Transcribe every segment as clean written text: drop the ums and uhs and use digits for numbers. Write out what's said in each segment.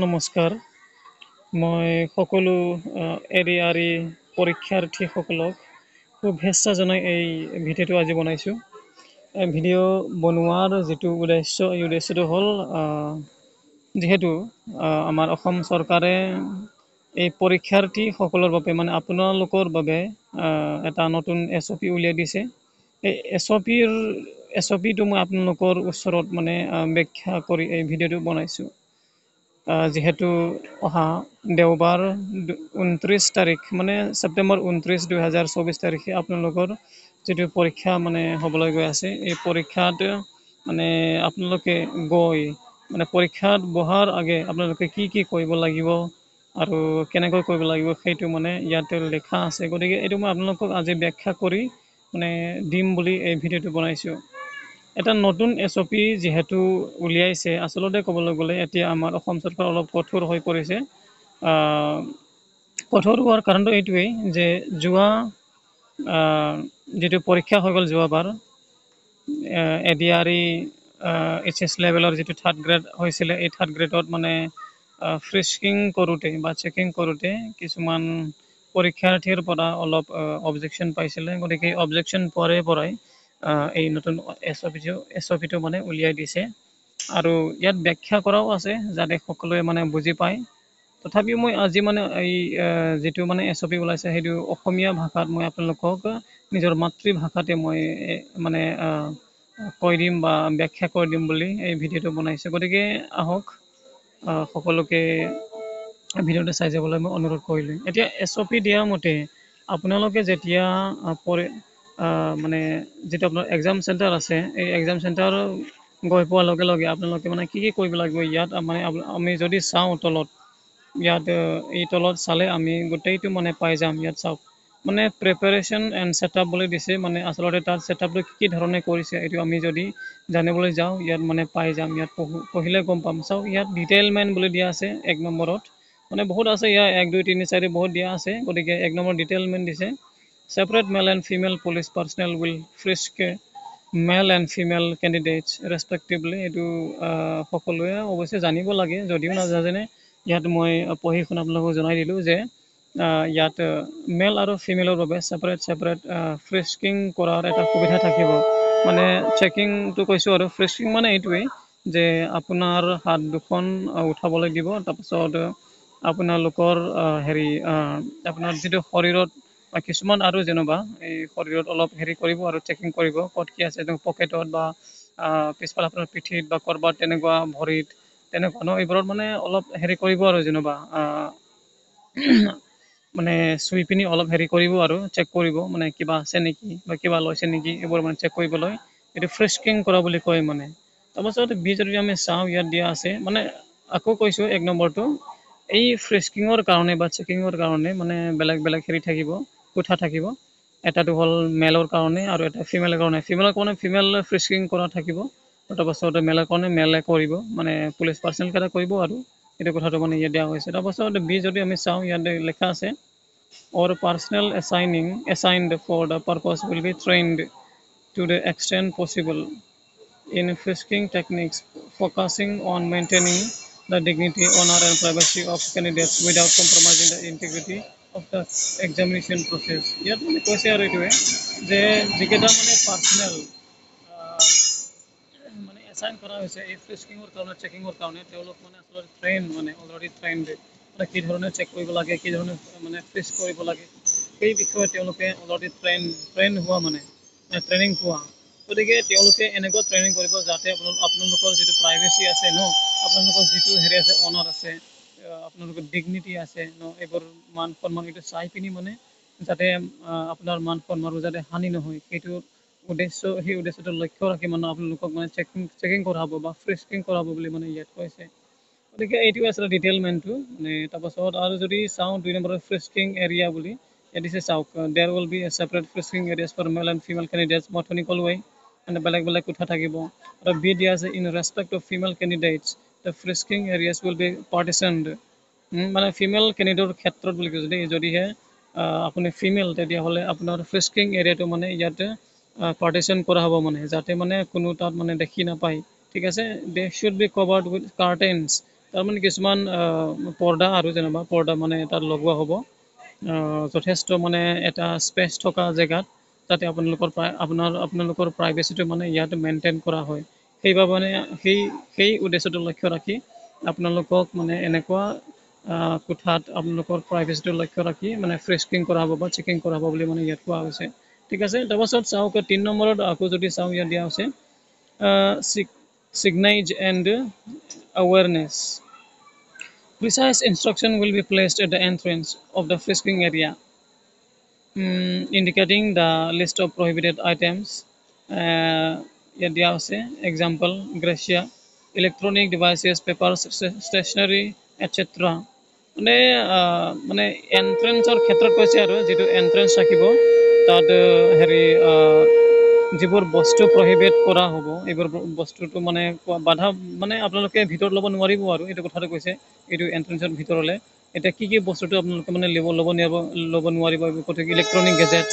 নমস্কাৰ, মই সকলো এ.ডি.আৰ.ই পৰীক্ষাৰ্থীসকলক শুভেচ্ছা জনাই এই ভিডিঅ'টো আজি বনাইছোঁ। এই ভিডিঅ' বনোৱাৰ যিটো উদ্দেশ্য, এই উদ্দেশ্যটো হ'ল, যিহেতু আমাৰ অসম চৰকাৰে এই পৰীক্ষাৰ্থীসকলৰ বাবে, মানে আপোনালোকৰ বাবে এটা নতুন এছ.অ'.পি উলিয়াই দিছে। এই এছ.অ'.পিটো মই আপোনালোকৰ ওচৰত মানে ব্যাখ্যা কৰি এই ভিডিঅ'টো বনাইছোঁ। যিহেতু অহা দেওবাৰ 29 তাৰিখ, মানে ছেপ্টেম্বৰ 29, 2024 তাৰিখে আপোনালোকৰ যিটো পৰীক্ষা মানে হ'বলৈ গৈ আছে, এই পৰীক্ষাত মানে আপোনালোকে গৈ মানে পৰীক্ষাত বহাৰ আগে আপোনালোকে কি কি কৰিব লাগিব আৰু কেনেকৈ কৰিব লাগিব, সেইটো মানে ইয়াতে লিখা আছে। গতিকে এইটো মই আপোনালোকক আজি ব্যাখ্যা কৰি মানে দিম বুলি এই ভিডিঅ'টো বনাইছোঁ। এটা নতুন এছ.অ'.পি যিহেতু উলিয়াইছে, আচলতে ক'বলৈ গ'লে এতিয়া আমাৰ অসম চৰকাৰ অলপ কঠোৰ হৈ পৰিছে। কঠোৰ হোৱাৰ কাৰণটো এইটোৱেই যে যোৱা যিটো পৰীক্ষা হৈ গ'ল যোৱাবাৰ, এ.ডি.আৰ.ই এইচ.এছ লেভেলৰ যিটো থাৰ্ড গ্ৰেড হৈছিলে, এই থাৰ্ড গ্ৰেডত মানে ফ্ৰিস্কিং কৰোঁতে বা চেকিং কৰোঁতে কিছুমান পৰীক্ষাৰ্থীৰ পৰা অলপ অবজেকশ্যন পাইছিলে। গতিকে অবজেকশ্যন পোৱাৰে পৰাই এই নতুন এছ.অ'.পিটো মানে উলিয়াই দিছে আৰু ইয়াত ব্যাখ্যা কৰাও আছে, যাতে সকলোৱে মানে বুজি পায়। তথাপিও মই আজি মানে এই যিটো মানে এছ.অ'.পি ওলাইছে, সেইটো অসমীয়া ভাষাত মই আপোনালোকক নিজৰ মাতৃভাষাতে মই মানে কৈ দিম বা ব্যাখ্যা কৰি দিম বুলি এই ভিডিঅ'টো বনাইছোঁ। গতিকে আহক, সকলোকে ভিডিঅ'টো চাই যাবলৈ মই অনুৰোধ কৰিলোঁ। এতিয়া এছ.অ'.পি দিয়া মতে আপোনালোকে যেতিয়া মানে যিটো আপোনাৰ এক্সাম চেণ্টাৰ আছে, এই এক্সাম চেণ্টাৰ গৈ পোৱাৰ লগে লগে আপোনালোকে মানে কি কি কৰিব লাগিব, ইয়াত মানে আমি যদি চাওঁ তলত, ইয়াত এই তলত চালে আমি গোটেইটো মানে পাই যাম। ইয়াত চাওক, মানে প্ৰিপেৰেশ্যন এণ্ড ছেটআপ বুলি দিছে। মানে আচলতে তাত ছেটআপটো কি কি ধৰণে কৰিছে, এইটো আমি যদি জানিবলৈ যাওঁ, ইয়াত মানে পাই যাম। ইয়াত পঢ়িলে গম পাম। চাওক, ইয়াত ডিটেইলমেণ্ট বুলি দিয়া আছে এক নম্বৰত, মানে বহুত আছে ইয়াত, 1, 2, 3, 4 বহুত দিয়া আছে। গতিকে এক নম্বৰ ডিটেইলমেণ্ট দিছে, "Separate male and female police personnel will frisk male and female candidates respectively." এইটো সকলোৱে অৱশ্যে জানিব লাগে, যদিও নাজানে, ইয়াত মই পঢ়ি শুনি আপোনালোকক জনাই দিলোঁ যে ইয়াত মেল আৰু ফিমেলৰ বাবে ছেপাৰেট ছেপাৰেট ফ্ৰিস্কিং কৰাৰ এটা সুবিধা থাকিব। মানে চেকিংটো কৈছোঁ আৰু ফ্ৰিস্কিং মানে এইটোৱেই যে আপোনাৰ হাত দুখন উঠাবলৈ দিব, তাৰপাছত আপোনালোকৰ হেৰি আপোনাৰ যিটো শৰীৰত বা কিছুমান আৰু যেনিবা এই শৰীৰত অলপ হেৰি কৰিব আৰু চেকিং কৰিব, ক'ত কি আছে, পকেটত বা পিছফালে আপোনাৰ পিঠিত বা ক'ৰবাত তেনেকুৱা ভৰিত তেনেকুৱা ন, এইবোৰত মানে অলপ হেৰি কৰিব আৰু যেনিবা মানে চুই পিনি অলপ হেৰি কৰিব আৰু চেক কৰিব, মানে কিবা আছে নেকি বা কিবা লৈছে নেকি, এইবোৰ মানে চেক কৰিবলৈ এইটো ফ্ৰিস্কিং কৰা বুলি কয় মানে। তাৰপাছত বি যদি আমি চাওঁ, ইয়াত দিয়া আছে, মানে আকৌ কৈছোঁ, এক নম্বৰটো এই ফ্ৰিস্কিঙৰ কাৰণে বা চেকিঙৰ কাৰণে মানে বেলেগ বেলেগ হেৰি থাকিব, কোঠা থাকিব। এটাটো হ'ল মেলৰ কাৰণে আৰু এটা ফিমেলৰ কাৰণে। ফিমেলৰ কাৰণে ফিমেল ফ্ৰিস্কিং কৰা থাকিব, তাৰপাছত মেলৰ কাৰণে মেলে কৰিব, মানে পুলিচ পাৰ্চনেলকেইটা কৰিব আৰু এইটো কথাটো মানে ইয়াত দিয়া হৈছে। তাৰপাছত বি যদি আমি চাওঁ, ইয়াত লিখা আছে, "Or personnel assigned for the purpose will be trained to the extent possible in frisking techniques, focusing on maintaining the dignity, honor and privacy of candidates without compromising the integrity of the examination process." ইয়াত মানে কৈছে আৰু এইটোৱে যে যিকেইটা মানে personal মানে assign কৰা হৈছে এই ফ্ৰিস্কিঙৰ কাৰণে, চেকিঙৰ কাৰণে, তেওঁলোক মানে আচলতে ট্ৰেইন, মানে অলৰেডি ট্ৰেইনড, মানে কি ধৰণে চেক কৰিব লাগে, কি ধৰণে মানে ফ্ৰিস্ক কৰিব লাগে, সেই বিষয়ে তেওঁলোকে অলৰেডি ট্ৰেইন হোৱা, মানে ট্ৰেইনিং পোৱা। গতিকে তেওঁলোকে এনেকুৱা ট্ৰেইনিং কৰিব যাতে আপোনালোকৰ যিটো প্ৰাইভেচি আছে ন, আপোনালোকৰ যিটো হেৰি আছে, অনাৰ আছে, আপোনালোকৰ ডিগনিটি আছে ন, এইবোৰ মান সন্মান এইটো চাই পিনি মানে যাতে আপোনাৰ মান সন্মানো যাতে হানি নহয়, সেইটো উদ্দেশ্য, সেই উদ্দেশ্যটো লক্ষ্য ৰাখি মানে আপোনালোকক মানে চেকিং কৰাব বা ফ্ৰিস্কিং কৰাব বুলি মানে ইয়াত কৈছে। গতিকে এইটোৱে আছিলে ডিটেইলমেণ্টটো মানে। তাৰপাছত আৰু যদি চাওঁ, দুই নম্বৰত ফ্ৰিস্কিং এৰিয়া বুলি ইয়াত দিছে। চাওক, "There will be a separate frisking areas for male and female candidates." মই অথনি ক'লোৱেই, মানে বেলেগ বেলেগ কোঠা থাকিব। আৰু বি দিয়া আছে, "In respect of female candidates, the frisking areas will be partitioned." মানে ফিমেল কেণ্ডিডেটৰ ক্ষেত্ৰত বুলি কৈছে দেই। যদিহে আপুনি ফিমেল, তেতিয়াহ'লে আপোনাৰ ফ্ৰিস্কিং এৰিয়াটো মানে ইয়াতে পাৰ্টিশ্যন কৰা হ'ব, মানে যাতে মানে কোনো তাত মানে দেখি নাপায়, ঠিক আছে। "They should be covered with curtains." তাৰমানে কিছুমান পৰ্দা আৰু যেনিবা পৰ্দা মানে তাত লগোৱা হ'ব, যথেষ্ট মানে এটা স্পেচ থকা জেগাত, যাতে আপোনালোকৰ আপোনালোকৰ প্ৰাইভেচিটো মানে ইয়াত মেইনটেইন কৰা হয়। সেইবাবে মানে সেই সেই উদ্দেশ্যটো লক্ষ্য ৰাখি আপোনালোকক মানে এনেকুৱা কোঠাত আপোনালোকৰ প্ৰাইভেচিটো লক্ষ্য ৰাখি মানে ফ্ৰিস্কিং কৰা হ'ব বা চেকিং কৰা হ'ব বুলি মানে ইয়াত কোৱা হৈছে। ঠিক আছে, তাৰপাছত চাওক 3 নম্বৰত আকৌ যদি চাওঁ, ইয়াত দিয়া হৈছে signage and awareness. Precise instruction will be placed at the entrance of the frisking area, indicating the list of prohibited items. ইয়াত দিয়া হৈছে example Gracia, electronic devices, papers, stationery, etcetera. মানে মানে এণ্ট্ৰেঞ্চৰ ক্ষেত্ৰত কৈছে আৰু যিটো এণ্ট্ৰেঞ্চ থাকিব তাত হেৰি যিবোৰ বস্তু প্ৰহিবিট কৰা হ'ব, এইবোৰ বস্তুটো মানে বাধা, মানে আপোনালোকে ভিতৰত ল'ব নোৱাৰিব আৰু এইটো কথাটো কৈছে এইটো এণ্ট্ৰেঞ্চৰ ভিতৰলৈ। এতিয়া কি কি বস্তুটো আপোনালোকে মানে ল'ব নোৱাৰিব এইবোৰ? ইলেক্ট্ৰনিক গেজেটছ,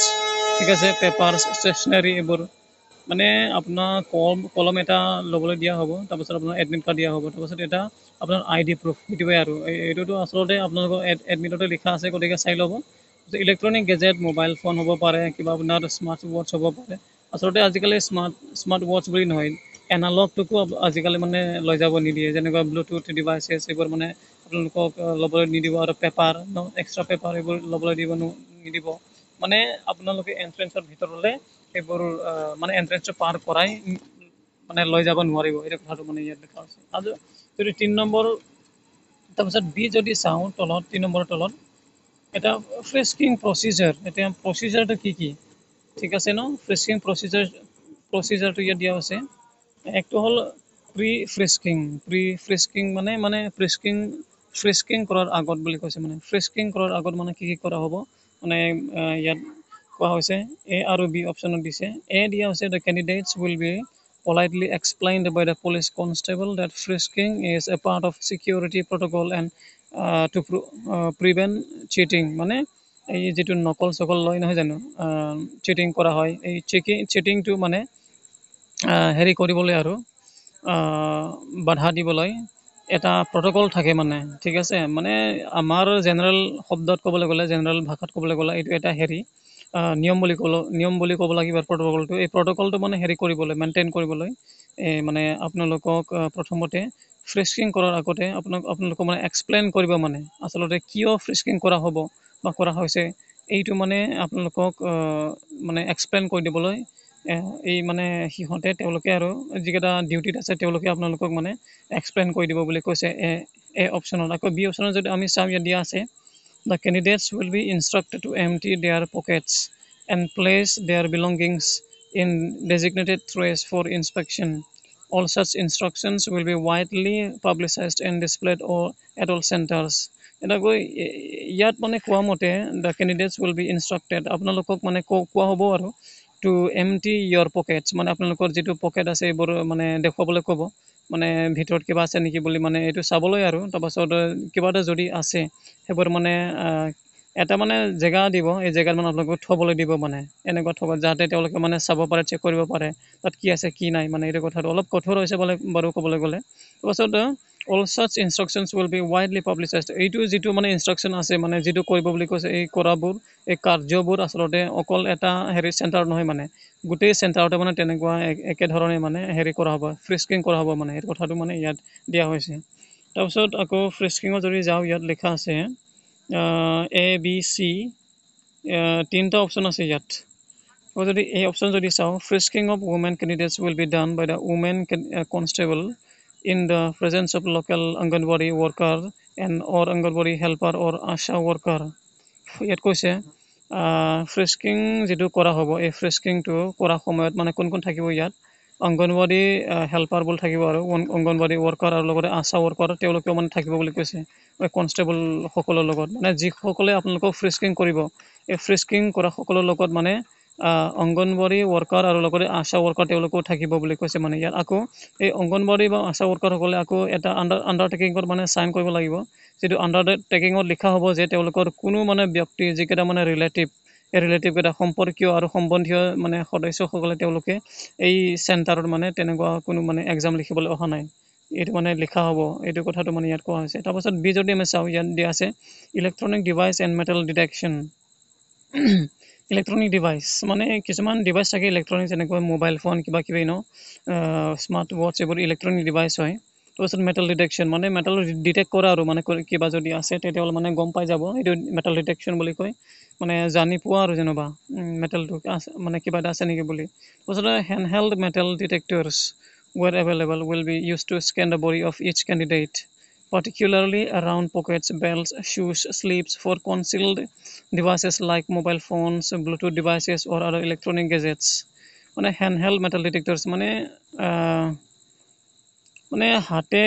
ঠিক আছে, পেপাৰ, ষ্টেচনাৰী এইবোৰ। মানে আপোনাৰ কলম এটা ল'বলৈ দিয়া হ'ব, তাৰপাছত আপোনাৰ এডমিট কাৰ্ড দিয়া হ'ব, তাৰপাছত এটা আপোনাৰ আইডি প্ৰুফ, সেইটোৱে আৰু এইটোতো আচলতে আপোনালোকৰ এডমিটতে লিখা আছে, গতিকে চাই ল'ব। ইলেক্ট্ৰনিক গেজেট, মোবাইল ফোন হ'ব পাৰে, কিবা আপোনাৰ স্মাৰ্ট ৱাটচ হ'ব পাৰে। আচলতে আজিকালি স্মাৰ্ট স্মাৰ্ট ৱাটচ বুলি নহয়, এনালগটোকো আজিকালি মানে লৈ যাব নিদিয়ে। যেনেকুৱা ব্লুটুথ ডিভাইচেছ, এইবোৰ মানে আপোনালোকক ল'বলৈ নিদিব। আৰু পেপাৰ, এক্সট্ৰা পেপাৰ এইবোৰ ল'বলৈ নিদিব। মানে আপোনালোকে এণ্ট্ৰেঞ্চৰ ভিতৰলৈ এইবোৰ মানে এণ্ট্ৰেঞ্চটো পাৰ কৰাই মানে লৈ যাব নোৱাৰিব, এইটো কথাটো মানে ইয়াত লিখা হৈছে। আৰু যদি 3 নম্বৰ, তাৰপিছত বি যদি চাওঁ তলত, 3 নম্বৰৰ তলত এটা ফ্ৰিস্কিং প্ৰচিজাৰ। এতিয়া প্ৰচিজাৰটো কি কি, ঠিক আছে ন? ফ্ৰিস্কিং প্ৰচিজাৰটো ইয়াত দিয়া হৈছে। একটো হ'ল প্ৰি ফ্ৰিস্কিং। প্ৰি ফ্ৰিস্কিং মানে মানে ফ্ৰিস্কিং ফ্ৰিস্কিং কৰাৰ আগত বুলি কৈছে। মানে ফ্ৰিস্কিং কৰাৰ আগত মানে কি কি কৰা হ'ব, মানে ইয়াত কোৱা হৈছে। এ আৰু বি অপশ্যনত দিছে। এ দিয়া হৈছে, the candidates will be politely explained by the police constable that frisking is a part of security protocol and to prevent cheating। মানে এই যিটো নকল চকল লয় নহয় জানো, চিটিং কৰা হয়, এই চিটিংটো মানে হেৰি কৰিবলৈ আৰু বাধা দিবলৈ এটা প্ৰট'কল থাকে মানে, ঠিক আছে। মানে আমাৰ জেনেৰেল শব্দত ক'বলৈ গ'লে, জেনেৰেল ভাষাত ক'বলৈ গ'লে এইটো এটা হেৰি নিয়ম বুলি ক'ব লাগিব প্ৰট'কলটো। এই প্ৰট'কলটো মানে হেৰি কৰিবলৈ, মেইনটেইন কৰিবলৈ এই মানে আপোনালোকক প্ৰথমতে ফ্ৰিস্কিং কৰাৰ আগতে আপোনালোকক মানে এক্সপ্লেইন কৰিব, মানে আচলতে কিয় ফ্ৰিস্কিং কৰা হ'ব বা কৰা হৈছে, এইটো মানে আপোনালোকক মানে এক্সপ্লেইন কৰি দিবলৈ এই মানে সিহঁতে তেওঁলোকে আৰু যিকেইটা ডিউটিত আছে তেওঁলোকে আপোনালোকক মানে এক্সপ্লেইন কৰি দিব বুলি কৈছে এ অপশ্যনত। আকৌ বি অপশ্যনত যদি আমি চাওঁ, ইয়াত দিয়া আছে, the candidates will be instructed to empty their pockets and place their belongings in designated trays for inspection. All such instructions will be widely publicised and displayed at all centres. এনেকৈ ইয়াত মানে কোৱা মতে the candidates will be instructed, আপোনালোকক মানে কোৱা হ'ব আৰু টু এমটি ইয়ৰ পকেটছ, মানে আপোনালোকৰ যিটো পকেট আছে এইবোৰ মানে দেখুৱাবলৈ ক'ব, মানে ভিতৰত কিবা আছে নেকি বুলি মানে এইটো চাবলৈ। আৰু তাৰপাছত কিবা এটা যদি আছে সেইবোৰ মানে এটা মানে জেগা দিব, এই জেগাত মানে আপোনালোকক থ'বলৈ দিব, মানে এনেকুৱা থ'ব যাতে তেওঁলোকে মানে চাব পাৰে, চেক কৰিব পাৰে তাত কি আছে কি নাই। মানে এইটো কথাটো অলপ কঠোৰ হৈছে বোলে বাৰু ক'বলৈ গ'লে। তাৰপাছত all such instructions will be widely publicised। এইটো যিটো মানে ইনষ্ট্ৰাকশ্যন আছে, মানে যিটো কৰিব বুলি কৈছে, এই কৰাবোৰ, এই কাৰ্যবোৰ আচলতে অকল এটা হেৰি চেণ্টাৰ নহয়, মানে গোটেই চেণ্টাৰতে মানে তেনেকুৱা একেধৰণে মানে হেৰি কৰা হ'ব, ফ্ৰিস্কিং কৰা হ'ব, মানে এই কথাটো মানে ইয়াত দিয়া হৈছে। তাৰপিছত আকৌ ফ্ৰিস্কিঙত যদি যাওঁ, ইয়াত লিখা আছে এ, বি, চি, তিনিটা অপশ্যন আছে ইয়াত। আকৌ যদি এই অপশ্যন যদি চাওঁ, frisking of women candidates will be done by the women constable in the presence of local Anganwadi worker and or Anganwadi helper or ASHA worker। ইয়াত কৈছে ফ্ৰিস্কিং যিটো কৰা হ'ব, এই ফ্ৰিস্কিংটো কৰা সময়ত মানে কোন কোন থাকিব ইয়াত? অংগনবাড়ী হেল্পাৰবোৰ থাকিব আৰু অংগনবাড়ী ৱৰ্কাৰ আৰু লগতে আশা ৱৰ্কাৰ, তেওঁলোকেও মানে থাকিব বুলি কৈছে কনষ্টেবলসকলৰ লগত। মানে যিসকলে আপোনালোকক ফ্ৰিস্কিং কৰিব, এই ফ্ৰিস্কিং কৰা সকলৰ লগত মানে অংগনবাড়ী ৱৰ্কাৰ আৰু লগতে আশা ৱৰ্কাৰ তেওঁলোকেও থাকিব বুলি কৈছে। মানে ইয়াত আকৌ এই অংগনবাড়ী বা আশা ৱৰ্কাৰসকলে আকৌ এটা আণ্ডাৰটেকিঙত মানে চাইন কৰিব লাগিব, যিটো আণ্ডাৰটেকিঙত লিখা হ'ব যে তেওঁলোকৰ কোনো মানে ব্যক্তি, যিকেইটা মানে ৰিলেটিভ, এই ৰিলেটিভকেইটা সম্পৰ্কীয় আৰু সম্বন্ধীয় মানে সদস্যসকলে তেওঁলোকে এই চেণ্টাৰত মানে তেনেকুৱা কোনো মানে এক্সাম লিখিবলৈ অহা নাই। এইটো মানে লিখা হ'ব, এইটো কথাটো মানে ইয়াত কোৱা হৈছে। তাৰপাছত বি যদি আমি চাওঁ, ইয়াত দিয়া আছে electronic device and metal detection. Electronic device মানে কিছুমান ডিভাইচ থাকে ইলেক্ট্ৰনিক, যেনেকৈ মোবাইল ফোন, কিবা কিবি ন, স্মাৰ্ট ৱাটচ, এইবোৰ ইলেক্ট্ৰনিক ডিভাইচ হয়। তাৰপিছত মেটেল ডিটেকশ্যন মানে মেটেল ডিটেক্ট কৰা আৰু মানে কিবা যদি আছে, তেতিয়াহ'লে মানে গম পাই যাব। এইটো মেটেল ডিটেকশ্যন বুলি কয়, মানে জানি পোৱা আৰু যেনিবা মেটেলটো আছে, মানে কিবা এটা আছে নেকি বুলি। তাৰপিছতে hand held metal detectors, where available, will be used to scan the body of each candidate, particularly around pockets, belts, shoes, sleeves, for concealed devices like mobile phones, Bluetooth devices or other electronic gadgets. মানে hand held metal ডিটেক্টৰ্ছ মানে মানে হাতে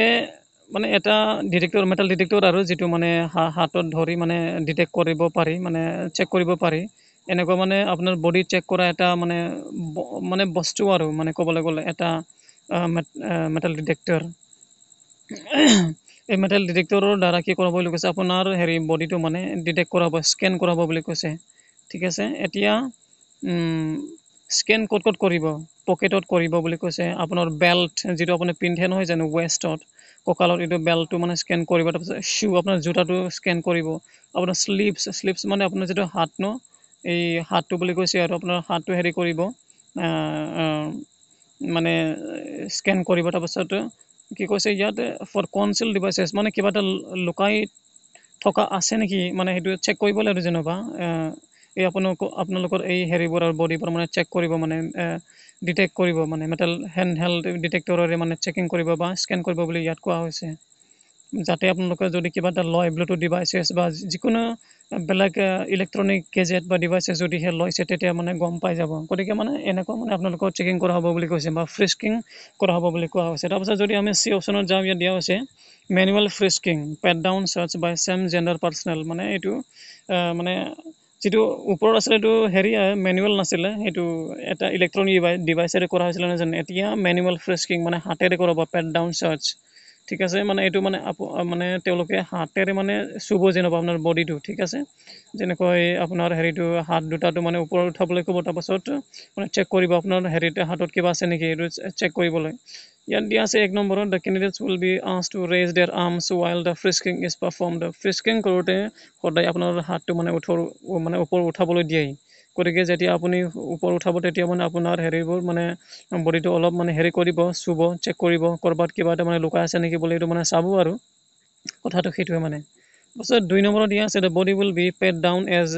মানে এটা detector, metal detector আৰু যিটো মানে হাতত ধৰি মানে ডিটেক্ট কৰিব পাৰি, মানে চেক কৰিব পাৰি, এনেকুৱা মানে আপোনাৰ বডি চেক কৰা এটা মানে মানে বস্তু আৰু মানে ক'বলৈ গ'লে এটা মেটেল ডিটেক্টৰ। এই মেটেল ডিটেক্টৰৰ দ্বাৰা কি কৰাব বুলি কৈছে? আপোনাৰ হেৰি বডিটো মানে ডিটেক্ট কৰাব, স্কেন কৰাব বুলি কৈছে, ঠিক আছে। এতিয়া স্কেন ক'ত ক'ত কৰিব? পকেটত কৰিব বুলি কৈছে। আপোনাৰ বেল্ট যিটো আপুনি পিন্ধে নহয় জানো, ৱেষ্টত, কঁকালত, এইটো বেল্টটো মানে স্কেন কৰিব। তাৰপিছত শ্বু, আপোনাৰ জোতাটো স্কেন কৰিব। আপোনাৰ শ্লিভছ, শ্লিভছ মানে আপোনাৰ যিটো হাত ন, এই হাতটো বুলি কৈছে আৰু আপোনাৰ হাতটো হেৰি কৰিব, মানে স্কেন কৰিব। তাৰপাছত কি কৈছে ইয়াত? ফৰ কনচিল ডিভাইচেছ, মানে কিবা এটা লুকাই থকা আছে নেকি, মানে সেইটো চেক কৰিব লাগিব যেনিবা। এই আপোনালোকৰ এই হেৰিবোৰ আৰু বডিবোৰ মানে চেক কৰিব, মানে ডিটেক্ট কৰিব, মানে মেটেল হেণ্ড হেল্ড ডিটেক্টৰেৰে মানে চেকিং কৰিব বা স্কেন কৰিব বুলি ইয়াত কোৱা হৈছে, যাতে আপোনালোকে যদি কিবা এটা লয়, ব্লুটুথ ডিভাইচেছ বা যিকোনো বেলেগ ইলেক্ট্ৰনিক গেজেট বা ডিভাইচেছ যদিহে লৈছে, তেতিয়া মানে গম পাই যাব। গতিকে মানে এনেকুৱা মানে আপোনালোকৰ চেকিং কৰা হ'ব বুলি কৈছে বা ফ্ৰিস্কিং কৰা হ'ব বুলি কোৱা হৈছে। তাৰপিছত যদি আমি চি অপশ্যনত যাওঁ, ইয়াত দিয়া হৈছে manual frisking, pat down search by same gender personnel. মানে এইটো মানে যিটো ওপৰত আছিলে, এইটো হেৰি মেনুৱেল নাছিলে, সেইটো এটা ইলেক্ট্ৰনিক ডিভাইচেৰে কৰা হৈছিলে নহয় জানো? এতিয়া মেনুৱেল ফ্ৰিস্কিং মানে হাতেৰে কৰাব, পেট ডাউন চাৰ্চ, ঠিক আছে। মানে এইটো মানে মানে তেওঁলোকে হাতেৰে মানে চুব যেনিবা আপোনাৰ বডিটো, ঠিক আছে। যেনেকৈ আপোনাৰ হেৰিটো হাত দুটাটো মানে ওপৰত উঠাবলৈ ক'ব, তাৰপাছত মানে চেক কৰিব আপোনাৰ হেৰিত হাতত কিবা আছে নেকি, এইটো চেক কৰিবলৈ। ইয়াত দিয়া আছে 1 নম্বৰত, the candidates will be asked to raise their arms while the frisking is performed. Frisking কৰোঁতে সদায় আপোনাৰ হাতটো মানে উঠৰ মানে ওপৰত উঠাবলৈ দিয়ে। গতিকে যেতিয়া আপুনি ওপৰত উঠাব, তেতিয়া মানে আপোনাৰ হেৰিবোৰ মানে বডিটো অলপ মানে হেৰি কৰিব, চুব, চেক কৰিব, ক'ৰবাত কিবা এটা মানে লুকাই আছে নেকি বুলি এইটো মানে চাব আৰু কথাটো সেইটোৱে মানে। তাৰপিছত 2 নম্বৰত দিয়া আছে, the body will be pat down as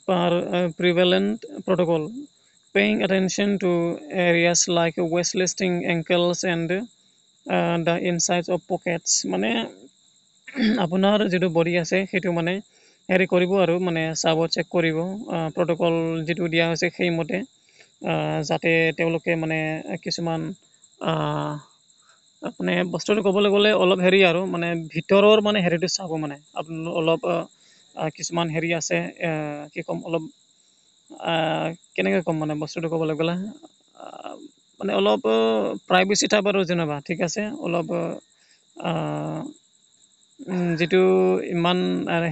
per prevalent protocol, paying attention to areas like waist listing, ankles and the insides of pockets. মানে আপোনাৰ যিটো বডি আছে, সেইটো মানে হেৰি কৰিব আৰু মানে চাব, চেক কৰিব, প্ৰট'কল যিটো দিয়া হৈছে সেইমতে, যাতে তেওঁলোকে মানে কিছুমান মানে বস্তুটো ক'বলৈ গ'লে অলপ হেৰি আৰু মানে ভিতৰৰ মানে হেৰিটো চাব। মানে আপোনাৰ অলপ কিছুমান হেৰি আছে, কি ক'ম, অলপ কেনেকৈ ক'ম, মানে বস্তুটো ক'বলৈ গ'লে মানে অলপ প্ৰাইভেচি টাইপ আৰু যেনিবা, ঠিক আছে। অলপ যিটো ইমান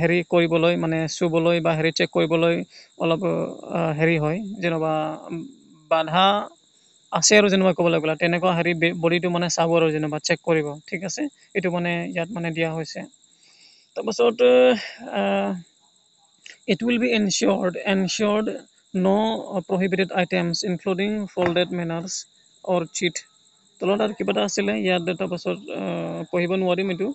হেৰি কৰিবলৈ, মানে চুবলৈ বা হেৰি চেক কৰিবলৈ অলপ হেৰি হয় যেনিবা, বাধা আছে আৰু যেনিবা ক'বলৈ গ'লে, তেনেকুৱা হেৰি বডিটো মানে চাব আৰু যেনিবা চেক কৰিব, ঠিক আছে। এইটো মানে ইয়াত মানে দিয়া হৈছে। তাৰপাছত it will be ensured no prohibited items, including folded manners or chit, তলত আৰু কিবা এটা আছিলে ইয়াত, তাৰপাছত পঢ়িব নোৱাৰিম এইটো।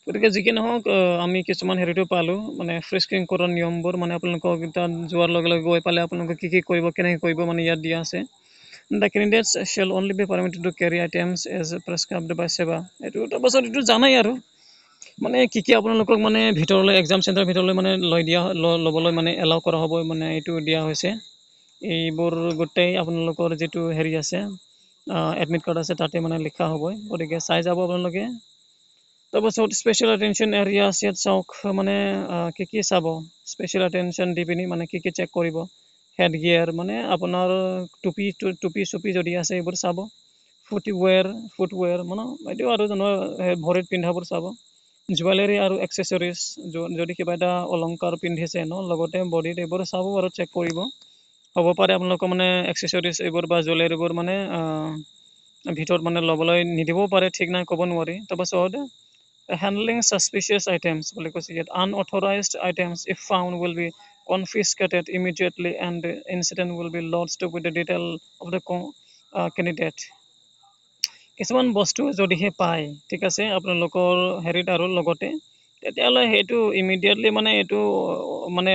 গতিকে যি কি নহওক, আমি কিছুমান হেৰিটো পালোঁ, মানে ফ্ৰিস্কিং কৰাৰ নিয়মবোৰ, মানে আপোনালোকক তাত যোৱাৰ লগে লগে গৈ পালে আপোনালোকে কি কি কৰিব, কেনেকৈ কৰিব, মানে ইয়াত দিয়া আছে। The candidates shall only be permitted to carry items as prescribed by SEBA. এইটো তাৰপাছত এইটো জানাই আৰু মানে কি কি আপোনালোকক মানে ভিতৰলৈ, এক্সাম চেণ্টাৰ ভিতৰলৈ মানে লৈ দিয়া ল'বলৈ মানে এলাউ কৰা হ'ব, মানে এইটো দিয়া হৈছে। এইবোৰ গোটেই আপোনালোকৰ যিটো হেৰি আছে, এডমিট কাৰ্ড আছে, তাতে মানে লিখা হ'ব। গতিকে চাই যাব আপোনালোকে। তাৰপাছত স্পেচিয়েল এটেনশ্যন এৰিয়াছ, ইয়াত চাওক, মানে কি কি চাব, স্পেচিয়েল এটেনশ্যন দি পিনি মানে কি কি চেক কৰিব। হেড গিয়াৰ মানে আপোনাৰ টুপি টুপি চুপি যদি আছে, এইবোৰ চাব। ফুটৱেৰ মানে এইটো আৰু ভৰিত পিন্ধাবোৰ চাব। জুৱেলাৰী আৰু এক্সেচৰিজ, যদি কিবা এটা অলংকাৰ পিন্ধিছে ন লগতে বডিত, এইবোৰ চাব আৰু চেক কৰিব। হ'ব পাৰে আপোনালোকৰ মানে এক্সেচৰিজ এইবোৰ বা জুৱেলাৰীবোৰ মানে ভিতৰত মানে ল'বলৈ নিদিবও পাৰে, ঠিক নাই, ক'ব নোৱাৰি। তাৰপাছত হেণ্ডলিং ছাছপিচিয়াছ আইটেমছ বুলি কৈছে ইয়াত। Unauthorised items, if found, will be confiscated immediately and the incident will be lodged with the detail of the candidate. কিছুমান বস্তু যদিহে পায়, ঠিক আছে, আপোনালোকৰ হেৰিত আৰু লগতে, তেতিয়াহ'লে সেইটো ইমিডিয়েটলি মানে এইটো মানে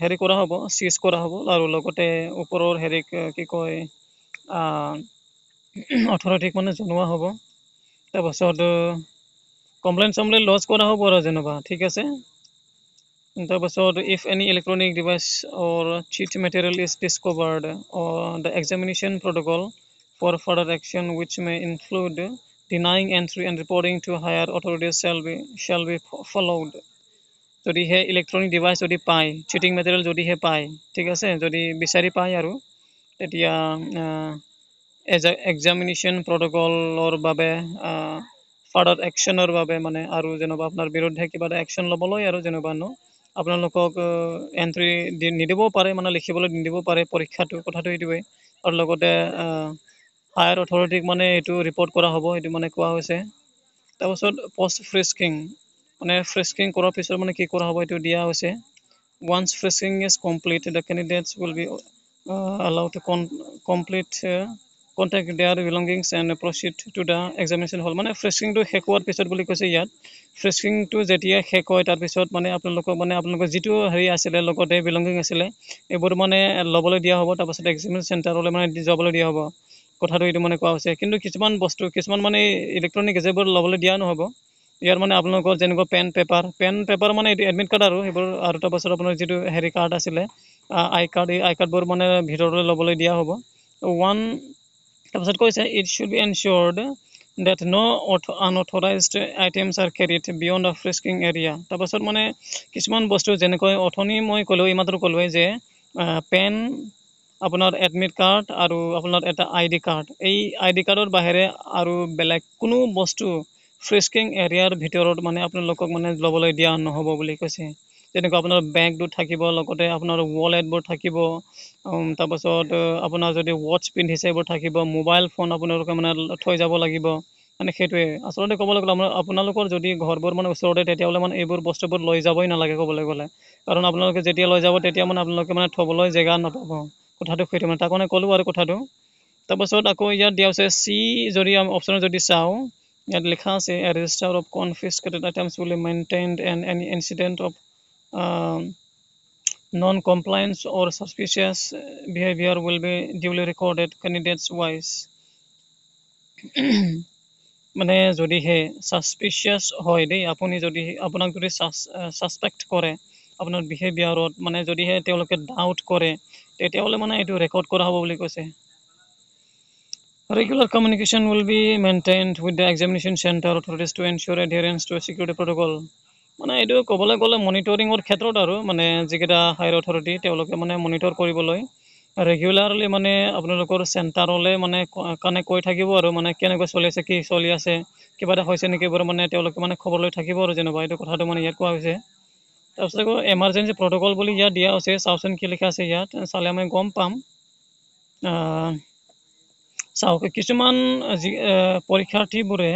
হেৰি কৰা হ'ব, চিজ কৰা হ'ব আৰু লগতে ওপৰৰ হেৰিক কি কয়, অথৰিটিক মানে জনোৱা হ'ব। তাৰপাছত কমপ্লেইন চমপ্লেইন লজ কৰা হ'ব আৰু যেনিবা, ঠিক আছে। তাৰপাছত if any electronic device or cheat material is discovered or the examination protocol for further action, which may include denying entry and reporting to higher authorities, shall be followed. যদিহে electronic device যদি পায়, cheating material যদিহে পায়, ঠিক আছে, যদি বিচাৰি পায় আৰু তেতিয়া এক্সামিনেশ্যন প্ৰট'কলৰ বাবে, ফাৰ্ডাৰ একশ্যনৰ বাবে মানে আৰু যেনিবা আপোনাৰ বিৰুদ্ধে কিবা এটা একশ্যন ল'বলৈ আৰু যেনিবা ন আপোনালোকক এণ্ট্ৰি দি নিদিবও পাৰে, মানে লিখিবলৈ নিদিব পাৰে পৰীক্ষাটো, কথাটো সেইটোৱে। আৰু লগতে হায়াৰ অথৰিটিক মানে এইটো ৰিপৰ্ট কৰা হ'ব, এইটো মানে কোৱা হৈছে। তাৰপাছত পষ্ট ফ্ৰিস্কিং, মানে ফ্ৰিস্কিং কৰাৰ পিছত মানে কি কৰা হ'ব, এইটো দিয়া হৈছে। Once frisking is complete, the candidates will be allowed to complete contact their belongings and proceed to the examination hall. মানে ফ্ৰিস্কিংটো শেষ হোৱাৰ পিছত বুলি কৈছে ইয়াত। ফ্ৰিস্কিংটো যেতিয়া শেষ হয়, তাৰপিছত মানে আপোনালোকক মানে আপোনালোকৰ যিটো হেৰি আছিলে, লগতে বিলংগিং আছিলে, এইবোৰ মানে ল'বলৈ দিয়া হ'ব। তাৰপাছত এক্সামিনেশ্যন চেণ্টাৰলৈ মানে যাবলৈ দিয়া হ'ব, কথাটো এইটো মানে কোৱা হৈছে। কিন্তু কিছুমান বস্তু, কিছুমান মানে ইলেক্ট্ৰনিক গেজেটবোৰ ল'বলৈ দিয়া নহ'ব ইয়াৰ। মানে আপোনালোকৰ যেনেকুৱা পেন পেপাৰ, পেন পেপাৰ মানে এইটো এডমিট কাৰ্ড আৰু সেইবোৰ, আৰু তাৰপাছত আপোনাৰ যিটো হেৰি কাৰ্ড আছিলে, আই কাৰ্ড, এই আই কাৰ্ডবোৰ মানে ভিতৰলৈ ল'বলৈ দিয়া হ'ব। ওৱান তাৰপাছত কৈছে, it should be ensured that no unauthorised items are carried beyond the frisking area. তাৰপাছত মানে কিছুমান বস্তু, যেনেকৈ অথনি মই ক'লোঁ, এইমাত্ৰ ক'লোৱে যে পেন, আপোনাৰ এডমিট কাৰ্ড আৰু আপোনাৰ এটা আই ডি কাৰ্ড, এই আই ডি কাৰ্ডৰ বাহিৰে আৰু বেলেগ কোনো বস্তু ফ্ৰিস্কিং এৰিয়াৰ ভিতৰত মানে আপোনালোকক মানে ল'বলৈ দিয়া নহ'ব বুলি কৈছে। যেনেকুৱা আপোনাৰ বেগটো থাকিব, লগতে আপোনাৰ ৱালেটবোৰ থাকিব, তাৰপাছত আপোনাৰ যদি ৱাটচ পিন্ধিছে, এইবোৰ থাকিব, মোবাইল ফোন আপোনালোকে মানে থৈ যাব লাগিব। মানে সেইটোৱে আচলতে ক'বলৈ গ'লে আপোনালোকৰ যদি ঘৰবোৰ মানে ওচৰতে, তেতিয়াহ'লে মানে এইবোৰ বস্তুবোৰ লৈ যাবই নালাগে ক'বলৈ গ'লে। কাৰণ আপোনালোকে যেতিয়া লৈ যাব, তেতিয়া মানে আপোনালোকে মানে থ'বলৈ জেগা নাপাব। কথাটো সেইটো মানে তাৰ কাৰণে ক'লোঁ আৰু কথাটো। তাৰপাছত আকৌ ইয়াত দিয়া হৈছে চি, যদি আমি অপশ্যনত যদি চাওঁ, ইয়াত লিখা আছে, register of confiscated items will be maintained and any incident of non-compliance or suspicious behavior will be duly recorded candidates wise. মানে যদিহে ছাছপিচিয়াছ হয় দেই, আপুনি যদি আপোনাক যদি ছাছপেক্ট কৰে আপোনাৰ বিহেভিয়াৰত, মানে যদিহে তেওঁলোকে ডাউট কৰে, তেতিয়াহ'লে মানে এইটো ৰেকৰ্ড কৰা হ'ব বুলি কৈছে। Regular communication will be maintained with the examination center authorities to ensure adherence to security protocol. মানে এইটো ক'বলৈ গ'লে মনিটৰিঙৰ ক্ষেত্ৰত আৰু মানে যিকেইটা হায়াৰ অথৰিটি, তেওঁলোকে মানে মনিটৰ কৰিবলৈ ৰেগুলাৰলি মানে আপোনালোকৰ চেণ্টাৰলৈ মানে কানেক্ট কৰি থাকিব আৰু মানে কেনেকৈ চলি আছে, কি চলি আছে, কিবা এটা হৈছে নেকি, এইবোৰ মানে তেওঁলোকে মানে খবৰ লৈ থাকিব আৰু যেনিবা এইটো কথাটো মানে ইয়াত কোৱা হৈছে। তাৰপিছত আকৌ এমাৰ্জেঞ্চি প্ৰট'কল বুলি ইয়াত দিয়া হৈছে। চাওকচোন কি লিখা আছে ইয়াত, চালে আমি গম পাম। চাওক, কিছুমান যি পৰীক্ষাৰ্থীবোৰে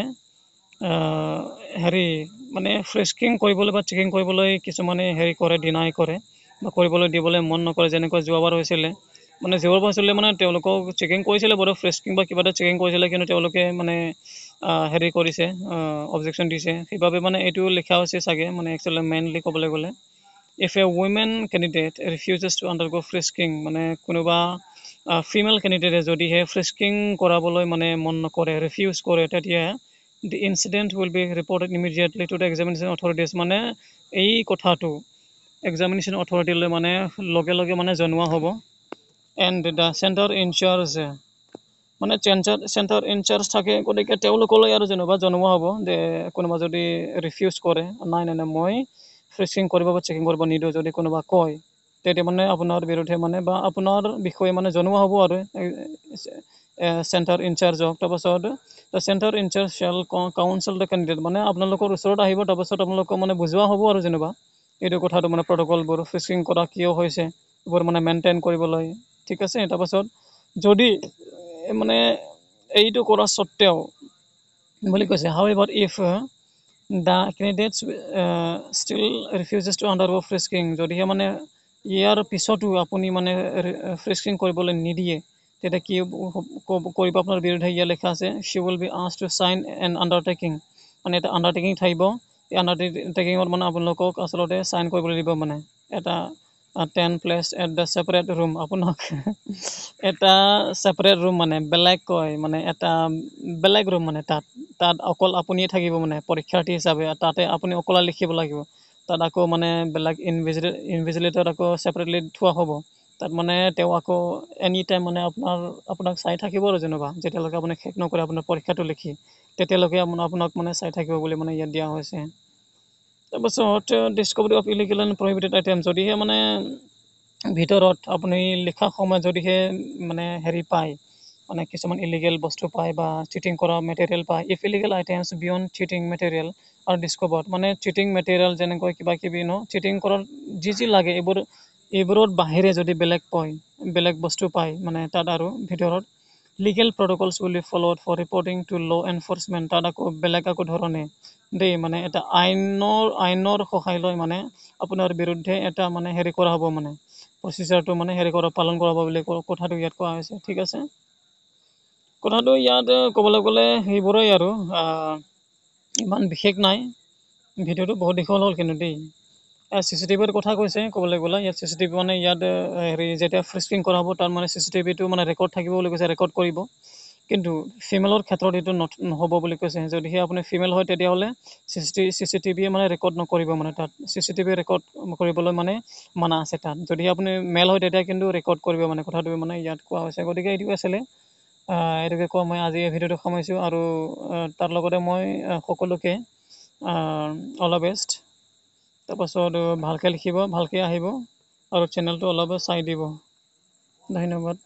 হেৰি মানে ফ্ৰিস্কিং কৰিবলৈ বা চেকিং কৰিবলৈ কিছুমানে হেৰি কৰে, ডিনাই কৰে বা কৰিবলৈ দিবলৈ মন নকৰে। যেনেকৈ যোৱাবাৰ হৈছিলে, মানে যোৱাবাৰ হৈছিলে, মানে তেওঁলোকক চেকিং কৰিছিলে বাৰু, ফ্ৰিস্কিং বা কিবা এটা চেকিং কৰিছিলে, কিন্তু তেওঁলোকে মানে হেৰি কৰিছে, অবজেকশ্যন দিছে। সেইবাবে মানে এইটো লিখা হৈছে চাগে। মানে একচুৱেলি মেইনলি ক'বলৈ গ'লে, if a women candidate refuses to undergo frisking, মানে কোনোবা ফিমেল কেণ্ডিডেটে যদিহে ফ্ৰিস্কিং কৰাবলৈ মানে মন নকৰে, ৰিফিউজ কৰে, তেতিয়া the incident will be reported immediately to the examination authorities. মানে এই কথাটো এক্সামিনেশ্যন অথৰিটিলৈ মানে লগে লগে মানে জনোৱা হ'ব। And the centre in-charge, মানে চেণ্টাৰ ইনচাৰ্জ থাকে, গতিকে তেওঁলোকলৈ আৰু যেনিবা জনোৱা হ'ব যে কোনোবা যদি ৰিফিউজ কৰে, নাই নাই নাই, মই ফ্ৰিস্কিং কৰিব বা চেকিং কৰিব নিদিওঁ, যদি কোনোবা কয়, তেতিয়া মানে আপোনাৰ বিৰুদ্ধে মানে বা আপোনাৰ বিষয়ে মানে জনোৱা হ'ব আৰু চেণ্টাৰ ইনচাৰ্জক। তাৰপাছত the center in-charge shall counsel the candidate, মানে আপোনালোকৰ ওচৰত আহিব, তাৰপাছত আপোনালোকক মানে বুজোৱা হ'ব আৰু যেনিবা এইটো কথাটো, মানে প্ৰট'কলবোৰ, ফ্ৰিস্কিং কৰা কিয় হৈছে, এইবোৰ মানে মেইনটেইন কৰিবলৈ, ঠিক আছে। তাৰপাছত যদি মানে এইটো কৰা স্বত্তেও বুলি কৈছে, however, if the candidates still refuses to undergo frisking, যদিহে মানে ইয়াৰ পিছতো আপুনি মানে ফ্ৰিস্কিং কৰিবলৈ নিদিয়ে, তেতিয়া কি কৰিব আপোনাৰ বিৰুদ্ধে? ইয়াত লিখা আছে, she will be asked to sign an undertaking, মানে এটা আণ্ডাৰটেকিং থাকিব। এই আণ্ডাৰটেকিঙত মানে আপোনালোকক আচলতে চাইন কৰিবলৈ দিব, মানে এটা 10 place at the separate room, আপোনাক এটা ছেপাৰেট ৰুম, মানে বেলেগকৈ মানে এটা বেলেগ ৰুম, মানে তাত অকল আপুনিয়ে থাকিব মানে পৰীক্ষাৰ্থী হিচাপে, তাতে আপুনি অকলে লিখিব লাগিব। তাত আকৌ মানে বেলেগ ইনভিজিলেটৰ আকৌ ছেপাৰেটলি থোৱা হ'ব তাত। মানে তেওঁ আকৌ এনি টাইম মানে আপোনাক চাই থাকিব আৰু যেনিবা যেতিয়ালৈকে আপুনি শেষ নকৰে আপোনাৰ পৰীক্ষাটো লিখি, তেতিয়ালৈকে আপোনাক মানে চাই থাকিব বুলি মানে ইয়াত দিয়া হৈছে। তাৰপাছত discovery of illegal and prohibited item, যদিহে মানে ভিতৰত আপুনি লিখা সময়ত যদিহে মানে হেৰি পায়, মানে কিছুমান ইলিগেল বস্তু পায় বা চিটিং কৰা মেটেৰিয়েল পায়, if illegal items beyond cheating material are discovered, মানে চিটিং মেটেৰিয়েল যেনেকৈ কিবা কিবি ন চিটিং কৰাৰ যি যি লাগে এইবোৰ, এইবোৰৰ বাহিৰে যদি বেলেগ পায়, বেলেগ বস্তু পায় মানে তাত আৰু ভিতৰত, legal protocols will be followed for reporting to law enforcement, তাত আকৌ বেলেগ আকৌ ধৰণে দেই, মানে এটা আইনৰ সহায় লৈ মানে আপোনাৰ বিৰুদ্ধে এটা মানে হেৰি কৰা হ'ব, মানে প্ৰচিজাৰটো মানে হেৰি কৰা পালন কৰা হ'ব বুলি কথাটো ইয়াত কোৱা হৈছে। ঠিক আছে, কথাটো ইয়াত ক'বলৈ গ'লে সেইবোৰেই আৰু ইমান বিশেষ নাই। ভিডিঅ'টো বহুত দীঘল হ'ল কিন্তু দেই। চি চি টিভিৰ কথা কৈছে ক'বলৈ গ'লে ইয়াত চি চি টিভি, মানে ইয়াত হেৰি যেতিয়া ফ্ৰিস্কিং কৰা হ'ব তাত মানে চি চি টিভিটো মানে ৰেকৰ্ড থাকিব বুলি কৈছে, ৰেকৰ্ড কৰিব। কিন্তু ফিমেলৰ ক্ষেত্ৰত এইটো নহ'ব বুলি কৈছে। যদিহে আপুনি ফিমেল হয় তেতিয়াহ'লে চি চি টিভিয়ে মানে ৰেকৰ্ড নকৰিব, মানে তাত চি চি টিভি ৰেকৰ্ড কৰিবলৈ মানে মানা আছে তাত। যদিহে আপুনি মেল হয় তেতিয়া কিন্তু ৰেকৰ্ড কৰিব, মানে কথাটো মানে ইয়াত কোৱা হৈছে। গতিকে এইটো আছিলে, এইটোকে কোৱা মই আজি এই ভিডিঅ'টো সামৰিছোঁ আৰু তাৰ লগতে মই সকলোকে অল the best. তাৰপাছত ভালকৈ লিখিব, ভালকৈ আহিব আৰু চেনেলটো অলপ চাই দিব। ধন্যবাদ।